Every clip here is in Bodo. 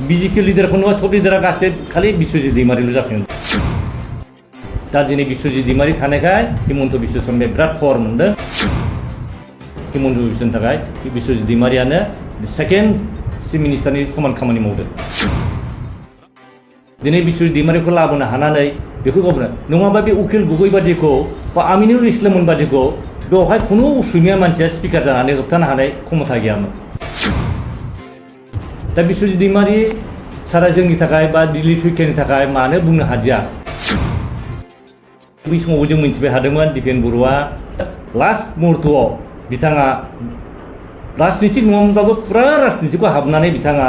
BJP लिडारखौ नुवा टप लिडारा गासै खालि बिश्वजित दैमारिल' जाफिनो दा दिनै बिश्वजित दैमारि थानायखाय हिमन्त बिश्व शर्माया बिराद पावार मोनदों हिमन्त बिश्वनि थाखाय बिश्वजित दैमारियानो सेकेन्ड चिफ मिनिस्टारनि समान खामानि मावदों दिनै बिश्वजित दैमारिखौ लाबोनो हानानै बेखौ गावनो नङाबा बे उकिल गगৈ बादिखौ बा आमिनुल इस्लाममोन बादिखौ बेवहाय खुनु असमिया मानसिया स्पिकार जानानै होबथानो हानाय क्षमता गैयामोन दा बिश्वजित दैमारि सारा जोंनि थाखाय बा दिलीप सैखियानि थाखाय मानो बुंनो हादिया बै समाव जों मिन्थिबाय हादोंमोन दिपेन बर'आ लास्ट मुहूर्तआव बिथाङा राजनितिक नङामोनब्लाबो फुरा राजनितिखौ हाबनानै बिथाङा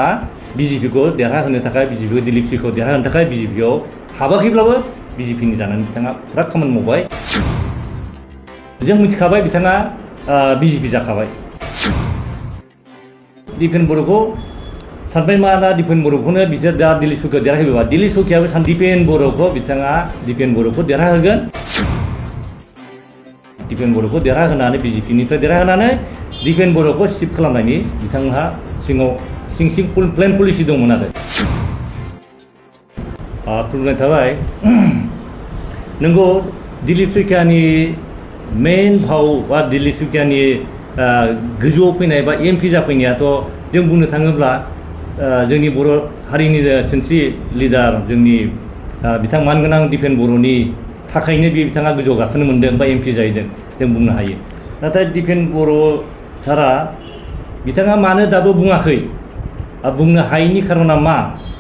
बिजेपिखौ देरहाहोनो थाखाय बिजेपिखौ दिलीप सैखियाखौ देरहाहोनो थाखाय बिजेपियाव हाबाखैब्लाबो बिजेपिनि जानानै बिथाङा फुरा खामानि मावबाय जों मिथिखाबाय बिथाङा बिजेपि जाखाबाय दिपेन बर'खौ सानबाय मा दा दिपेन बर'खौनो बिसोर दा दिलीप सैखियाखौ देरहाहोयोबा दिलीप सैखियाबो दिपेन बर'खौ बिथाङा दिपेन बर'खौ देरहाहोगोन दिपेन बर'खौ देरहाहोनानै बिजेपिनिफ्राय देरहाहोनानै दिपेन बर'खौ सिफ खालामनायनि बिथांहा सिङाव सिं प्लेन पलिसि दंमोन आरो खुलुमनाय थाबाय नंगौ दिलीप सैखियानि मेन भाव बा दिलीप सैखियानि गोजौआव फैनाय बा एमपि जाफैनायाथ' जों बुंनो थाङोब्ला जोंनि बर' हारिनि सिनस्रि लिडार जोंनि बिथां मानगोनां दिपेन बर'नि थाखायनो बिथाङा गोजौआव गाखोनो मोन्दों बा एमपि जाहैदों जों बुंनो हायो नाथाय दिपेन बर' सारा बिथाङा मानो दाबो बुङाखै बुंनो हायैनि खारना मा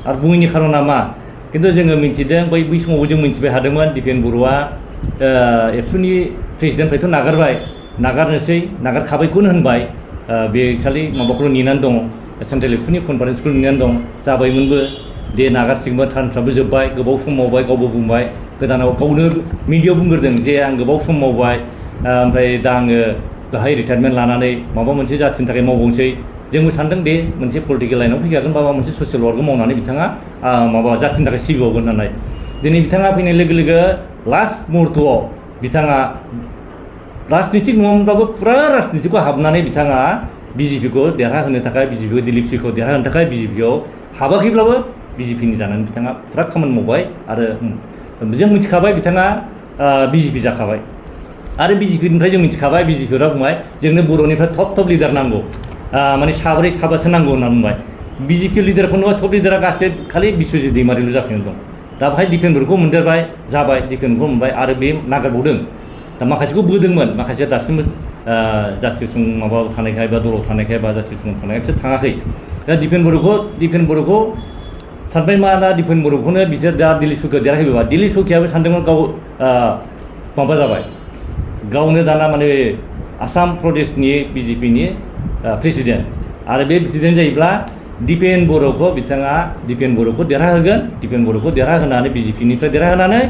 आरो बुङैनि खारना मा खिन्थु जोङो मिन्थिदों बै समाव जों मिन्थिबाय हादोंमोन दिपेन बर'आ एबसुनि प्रेसिडेन्टनिफ्रायथ' नागारनोसै नागारखाबायखौनो होनबाय बे खालि माबाखौल' नेनानै दङ सेन्ट्रेल एबसुनि कनफारेन्सखौ नेनानै दं जाबायमोनबो दे नागारसिगोनबो टार्मफ्राबो जोब्बाय गोबाव सम मावबाय गावबो बुंबाय गोदानाव गावनो मिडियायाव बुंग्रोदों जे आं गोबाव सम मावबाय ओमफ्राय दा आङो गाहाय रिटायारमेन्ट लानानै माबा मोनसे जाथिनि थाखाय मावबावनोसै जोंबो सानदों दे मोनसे पलिटिकेल लाइनाव फैखागोन बा माबा मोनसे ससियेल वार्कआव मावनानै बिथाङा माबा जाथिनि थाखाय सिबिबावगोन होननानै दिनै बिथाङा फैनाय लोगो लोगो लास्ट मुहूर्तआव बिथाङा राजनितिक नङामोनब्लाबो फुरा राजनितिखौ हाबनानै बिथाङा बिजेपिखौ देरहाहोनो थाखाय बिजेपिखौ दिलीप सैखियाखौ देरहाहोनो थाखाय बिजेपियाव हाबाखैब्लाबो बिजेपिनि जानानै बिथाङा फुरा खामानि मावबाय आरो जों मिथिखाबाय बिथाङा बिजेपि जाखाबाय आरो बिजेपिनिफ्राय जों मिथिखाबाय बिजेपिफोरा बुंबाय जोंनो बर'निफ्राय टप लिडार नांगौ माने साब्रै साबासो नांगौ होनना बुंबाय बिजेपि लिडारखौ नुवा टप लिडारा गासै खालि बिश्वजित दैमारिल' जाफिनो दं दा बेहाय दिपेन बर'खौ मोनदेरबाय जाबाय दिपेनखौ मोनबाय आरो बे नागारबावदों दा माखासेखौ बोदोंमोन माखासेया दासिमबो जाथि सुं माबायाव थानायखाय बा दलाव थानायखाय बा जाथि सुं थानायखाय बिसोर थाङाखै दा दिपेन बर'खौ सानबाय मा दा दिपेन बर'खौनो बिसोर दा दिलीप सैखियाखौ देरहाहोयोबा दिलीप सैखियाबो सानदोंमोन गाव माबा जाबाय गावनो दाना माने आसाम प्रदेशनि बिजेपिनि प्रेसिडेन्ट आरो बे प्रेसिडेन्ट जायोब्ला दिपेन बर'खौ बिथाङा दिपेन बर'खौ देरहाहोगोन दिपेन बर'खौ देरहाहोनानै बिजेपिनिफ्राय देरहाहोनानै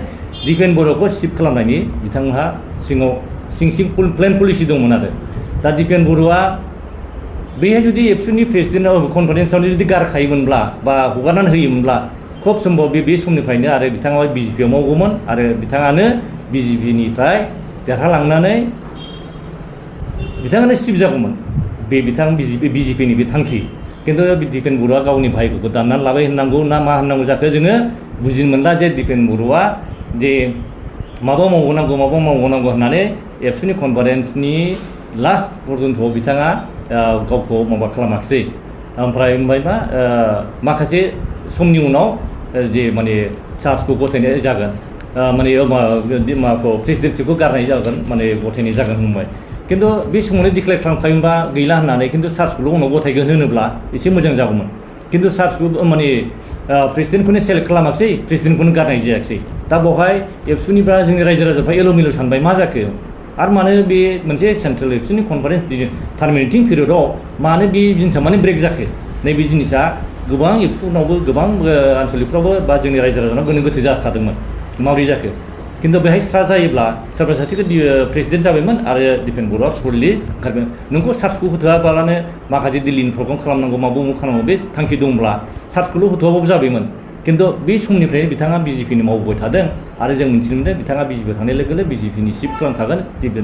दिपेन बर'खौ सिफ खालामनायनि बिथांहा सिङाव सिं प्लेन पलिसि दंमोन आरो दा दिपेन बर'आ बैहाय जुदि एबसुनि प्रेसिडेन्ट कनफारेन्सआवनो जुदि गारखायोमोनब्ला बा हगारनानै होयोमोनब्ला खोब सम्भब बे समनिफ्रायनो आरो बिथाङा बिजेपियाव मावगौमोन आरो बिथाङानो बिजेपिनिफ्राय देरहालांनानै बिथाङानो सिफ जागौमोन बे बिथां बिजेपिनि बे थांखि खिन्थु दिपेन बर'आ गावनि भाइखौ दाननानै लाबाय होननांगौ ना मा होननांगौ जाखो जोङो बुजिनो मोनला जे दिपेन बर'आ जे माबा मावनांगौ होननानै एबसुनि कनफारेन्सनि लास्ट पर्यन्तआव बिथाङा गावखौ माबा खालामाखिसै ओमफ्राय मा माखासे समनि उनाव जे माने चार्जखौ गथायनाय जागोन माने माबाखौ प्रेसिडेन्सिखौ गारनाय जागोन माने गथायनाय जागोन होनबाय खिन्थु बे समावनो डिक्लेयार खालामखायोबा गैला होननानै खिन्थु चार्जखौल' उनाव गथायगोन होनोब्ला एसे मोजां जागौमोन खिन्थु चार्जखौ माने प्रेसिडेन्टखौनो सेलेक्ट खालामाखिसै प्रेसिडेन्टखौनो गारनाय जायाखिसै दा बेवहाय एबसुनिफ्रा जोंनि रायजो राजाफ्रा एल'मेल' सानबाय मा जाखो आरो मानो बे मोनसे सेन्ट्रेल एबसुनि कनफारेन्स टार्मिनेटिं पिरियडआव मानो बे जिनिसा माने ब्रेक जाखो नैबे जिनिसा गोबां एबसुनावबो गोबां आनसलिकफ्रावबो बा जोंनि रायजो राजानाव गोनो गोथो जाखादोंमोन माबोरै जाखो खिन्थु बेहाय स्रा जायोब्ला सोरबा सासेखौ प्रेसिडेन्ट जाबायमोन आरो दिपेन बर'आ फुरलि ओंखारबाय नोंखौ चार्जखौ होथ'आबालानो माखासे दिल्लीनि प्रग्राम खालामनांगौ माबा खालामनांगौ बे थांखि दंब्ला चार्जखौल' होथ'आबाबो जाबायमोन खिन्थु बे समनिफ्रायनो बिथाङा बिजेपिनि मावबोबाय थादों आरो जों मिथिनो मोनदों बिथाङा बिजेपिआव थांनाय लोगो लोगो बिजेपिनि सिफ खालामखागोन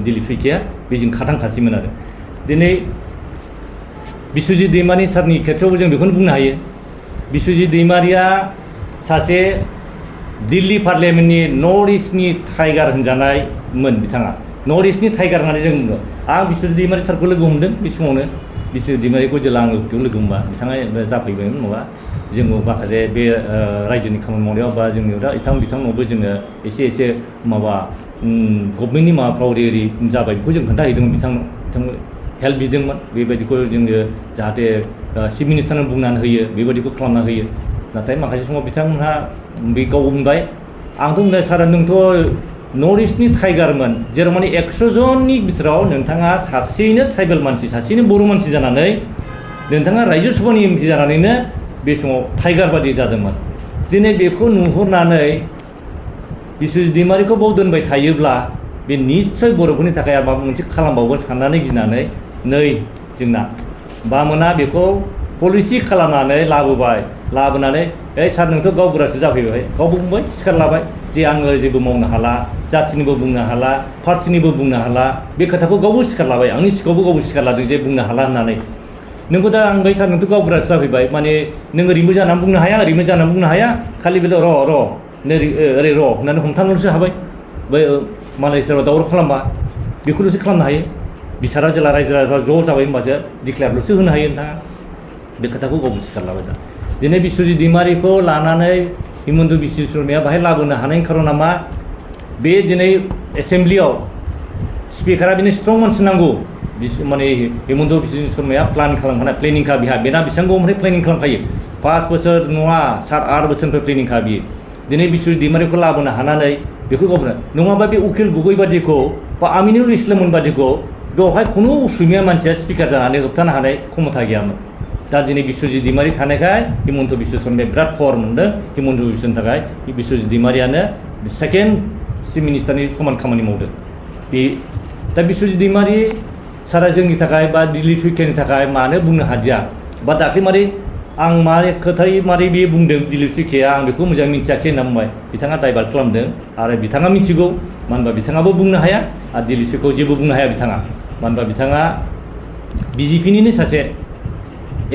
दिलीप सैखिया बेजों खाथांखासैमोन आरो दिनै बिश्वजित दैमारि सारनि खेथ्रआवबो जों बेखौनो बुंनो हायो बिश्वजित दैमारिया सासे दिल्ली पार्लियामेन्टनि नर्थ इस्टनि टाइगार होनजानायमोन बिथाङा नर्थ इस्टनि टाइगार होननानै जों बुङो आं बिश्वजित दैमारि सारखौ लोगो हमदों बे समावनो बिश्वजित दैमारिखौ जेला आं बेयाव लोगो हमबा बिथाङा जाफैबायमोन नङा जोङो माखासे बे रायजोनि खामानि मावनायाव बा जोंनियाव दा बिथांनावबो जोङो एसे माबा गभर्नमेन्टनि माबाफ्राव ओरै जाबाय बेखौ जों खोन्थाहैदोंमोन बिथांनो हेल्प बिदोंमोन बेबायदिखौ जोङो जाहाथे चिफ मिनिस्टारनो बुंनानै होयो बेबायदिखौ खालामना होयो नाथाय माखासे समाव बिथांमोनहा बे गाव बुंबाय आंथ' बुंबाय सार नोंथ' नर्थ इस्टनि टाइगारमोन जेराव माने 100 जननि बिथोराव नोंथाङा सासेयैनो ट्राइबेल मानसि सासेयैनो बर' मानसि जानानै नोंथाङा रायजो सभानि एमपि जानानैनो बे समाव टाइगार बादि जादोंमोन दिनै बेखौ नुहुरनानै बिश्वजित दैमारिखौ बाव दोनबाय थायोब्ला बे निश्चय बर'फोरनि थाखाय माबा मोनसे खालामबावगोन साननानै गिनानै नै जोंना बामोना बेखौ पलिसि खालामनानै लाबोनानै सार नोंथ' गावबुरासो जाफैबाय गावबो बुंबाय सिखार लाबाय जे आङो जेबो मावनो हाला जाथिनिबो बुंनो हाला पार्टिनिबो बुंनो हाला बे खोथाखौ गावबो सिखार लाबाय आंनि सिगाङावबो गावबो सिखार लादों जे बुंनो हाला होननानै नोंखौ दा आं सार नोंथ' गावबुरासो जाफैबाय माने नों ओरैबो जानानै बुंनो हाया ओरैबो जानानै बुंनो हाया खालि बेल' र' ओरै र' होननानै हमथानोल'सो हाबाय बै मालाय सोरबा दावराव खालामबा बेखौल'सो खालामनो हायो बिसारा जेला रायजो राजाफ्रा ज' जाबाय होनबासो डिक्लेयारल'सो होनो हायो नोंथाङा बे खोथाखौ गावबो सिखार लाबाय दा दिनै बिश्वजित दैमारिखौ लानानै हिमन्त बिश्व शर्माया बाहाय लाबोनो हानायनि खारना मा बे दिनै एसेम्ब्लियाव स्पिकारा बिनो स्ट्रं मानसि नांगौ माने हिमन्त बिश्व शर्माया प्लेनिंखा बिहा बेना बेसेबां गोबावनिफ्राय प्लेनिं खालामखायो 5 बोसोर नङा 7-8 बोसोरनिफ्राय प्लेनिंखा बियो दिनै बिश्वजित दैमारिखौ लाबोनो हानानै बेखौ गावनो नङाबा बे उकिल गगৈ बादिखौ बा आमिनुल इस्लाममोन बादिखौ बेवहाय खुनु असमिया मानसिया स्पिकार जानानै होबथानो हानाय क्षमता गैयामोन दा दिनै बिश्वजित दैमारि थानायखाय हिमन्त बिश्व शर्माया बिराद पावार मोनदों हिमन्त बिश्वनि थाखाय बिश्वजित दैमारियानो सेकेन्ड चिफ मिनिस्टारनि समान खामानि मावदों बे दा बिश्वजित दैमारि सारा जोंनि थाखाय बा दिल्ली सुइकियानि थाखाय मानो बुंनो हादिया बा दाख्लै मारै आं खोथायै मारै बे बुंदों दिल्ली सुइकिया आं बेखौ मोजां मिथियाखै होनना बुंबाय बिथाङा दाइभार्ट खालामदों आरो बिथाङा मिथिगौ मानो होनबा बिथाङाबो बुंनो हाया आरो दिल्ली सुइकियाखौ जेबो बुंनो हाया बिथाङा मानो होनबा बिथाङा बिजेपिनिनो सासे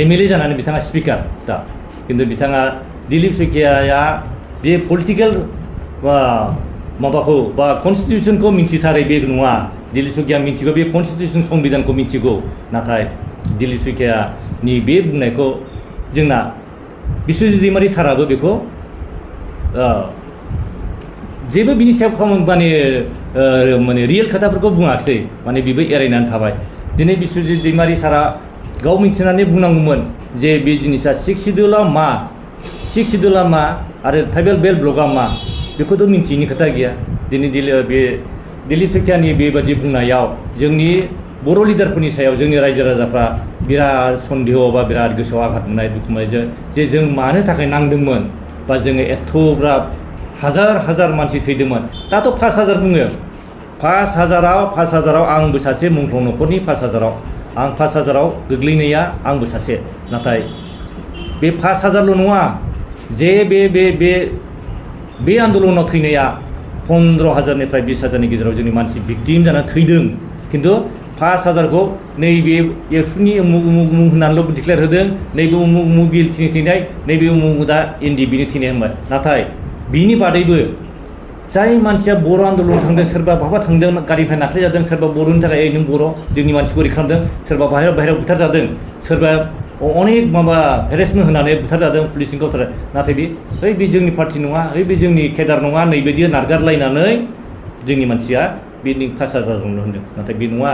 एमएलए जानानै बिथाङा स्पिकार दा खिन्थु बिथाङा दिलीप सुइकियाया बे पलिटिकेल माबाखौ बा कनस्टिटिउसनखौ मिथिथारै बे नङा दिलीप सुइकिया मिथिगौ बे कनस्टिटिउसन संबिधानखौ मिथिगौ नाथाय दिलीप सुइकियानि बे बुंनायखौ जोंना बिश्वजित दैमारि साराबो बेखौ जेबो बिनि सायाव माने रियेल खोथाफोरखौ बुङाखिसै माने बेबो एरायनानै थाबाय दिनै बिश्वजित दैमारि सारा गाव मिथिनानै बुंनांगौमोन जे बे जिनिसा 6 शिड्युला मा आरो ट्राइबेल बेल्ट ब्लकआ मा बेखौथ' मिथियैनि खोथा गैया दिनै बे दिलीप सुइकियानि बेबायदि बुंनायाव जोंनि बर' लिडारफोरनि सायाव जोंनि रायजो राजाफ्रा बिराद सन्देह बा बिराद गोसोआव आघात मोननाय दुखु मोननाय जे जों मानो थाखाय नांदोंमोन बा जोङो एथ'ग्राब हाजार मानसि थैदोंमोन दाथ' 5,000 बुङो 5,000आव आंबो सासे मुंख्लं न'खरनि 5,000आव आं 5,000आव गोग्लैनाया आंबो सासे नाथाय बे 5,000ल' नङा जे बे आन्दलनाव थैनाया 15,000निफ्राय 20,000नि गेजेराव जोंनि मानसि भिक्टिम जानानै थैदों खिन्थु 5,000खौ नैबे एफुनि उमुक होननानैल' डिक्लेयार होदों नैबे उमुक बिएलटिनि थैनाय नैबे उमुक दा एनडिएफबिनि थैनाय होनबाय नाथाय बिनि बादैबो जाय मानसिया बर' आन्दलन थांदों सोरबा बहाबा थांदों गारिनिफ्राय नाख्लायजादों सोरबा बर'नि थाखाय नों बर' जोंनि मानसिखौ ओरै खालामदों सोरबा बाहेरायाव बुथारजादों सोरबा अनेक माबा हेरेसमेन्ट होनानै बुथारजादों पुलिसनि गावथारदों नाथाय बे जोंनि पार्टि नङा बे जोंनि केडार नङा नैबायदि नारगारलायनानै जोंनि मानसिया बे 5,000 जनल' होनदों नाथाय बे नङा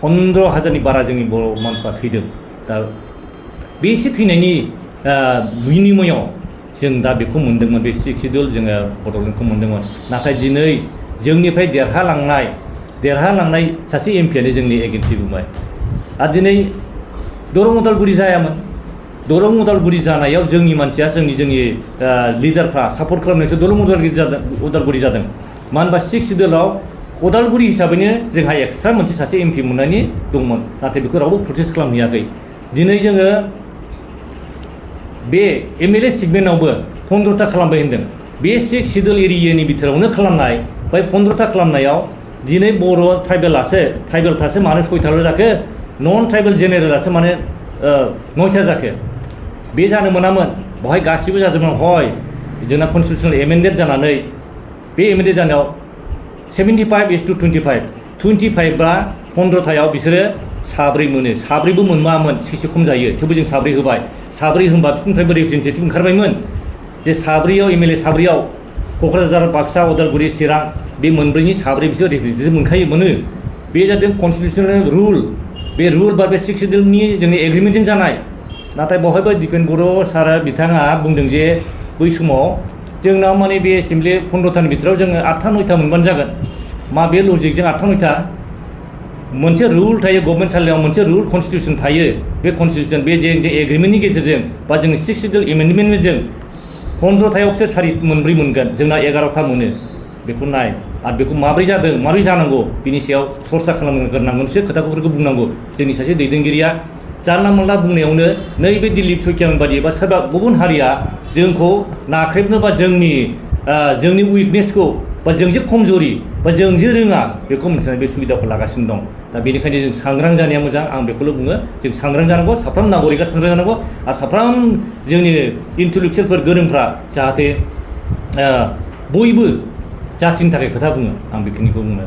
15,000नि बारा जोंनि बर' मानसिफ्रा थैदों दा बे एसे थैनायनि बिनिमयाव जों दा बेखौ मोन्दोंमोन बे 6 शिड्युल जोङो बड'लेण्डखौ मोन्दोंमोन नाथाय दिनै जोंनिफ्राय देरहालांनाय सासे एमपियानो जोंनि एगेन्सि बुंबाय आरो दिनै दरं उदालगुरि जायामोन दरं उदालगुरि जानायाव जोंनि मानसिया जोंनि लिडारफ्रा सापर्ट खालामनायसो दरं उदालगुरि जादों मानो होनबा 6 शिड्युलाव उदालगुरि हिसाबैनो जोंहा एक्सट्रा मोनसे सासे एमपि मोननायनि दंमोन नाथाय बेखौ रावबो प्रटेस्ट खालामहैयाखै दिनै जोङो बे एमएलए सेगमेन्टआवबो 15था खालामबाय होनदों बे 6 शिड्युल एरियानि बिथोरावनो खालामनाय बै 15था खालामनायाव दिनै बर' ट्राइबेलफ्रासो मानो 6थाल' जाखो नन ट्राइबेल जेनेरेलासो माने 9था जाखो बे जानो मोनामोन बेवहाय गासिबो जाजोबनांगौ हय जोंना कनस्टिटिउसनेल एमेन्डेड जानानै बे एमेन्डेड जानायाव 75:25 25 बा 15थायाव बिसोरो साब्रै मोनो साब्रैबो मोनबामोन एसे खम जायो थेवबो जों साब्रै होबाय साब्रै होनबा बिसोरनिफ्रायबो रिप्रेजेन्टेटिभ ओंखारबायमोन जे साब्रैयाव एमएलए साब्रैयाव क'क्राझार बाक्सा उदालगुरि चिरां बे मोनब्रैनि साब्रै बिसोर रिप्रेजेन्टेटिभ मोनो बे जादों कनस्टिटिउसनेल रुल बे रुल बा बे 6 शेड्युलनि जोंनि एग्रिमेन्टजों जानाय नाथाय बेवहायबो दिपेन बर' सारा बिथाङा बुंदों जे बै समाव जोंनाव माने बे एसेमब्लि 15थानि भितराव जोङो 8था 9था मोनबानो जागोन मा बे लजिकजों 8था 9था मोनसे रुल थायो गभर्नमेन्ट सालायाव मोनसे रुल कनस्टिटिउसन थायो बे कनस्टिटिउसन बे जों एग्रिमेन्टनि गेजेरजों बा जों 6 शेड्युल एमेन्डमेन्टजों 15थायावसो मोनब्रै मोनगोन जोंना 11था मोनो बेखौ नाय आरो बेखौ माब्रै जादों माब्रै जानांगौ बिनि सायाव सरसा खालामग्रोनांगोनसो खोथाफोरखौ बुंनांगौ जोंनि सासे दैदेनगिरिया जानला मोनला बुंनायावनो नैबे दिलीप सैखियान बादि बा सोरबा गुबुन हारिया जोंखौ नाख्रेबनो बा जोंनि उइकनेसखौ बा जों जे खमजरि बा जों जे रोङा बेखौ मिथिनानै बे सुबिदाखौ लागासिनो दं दा बेनिखायनो जों सांग्रां जानाया मोजां आं बेखौल' बुङो जों सांग्रां जानांगौ साफ्रोम नागरिकआ सांग्रां जानांगौ आरो साफ्रोम जोंनि इन्टेलेक्सुयेलफोर गोरोंफ्रा जाहाथे बयबो जाथिनि थाखाय खोथा बुङो आं बेखिनिखौ बुङो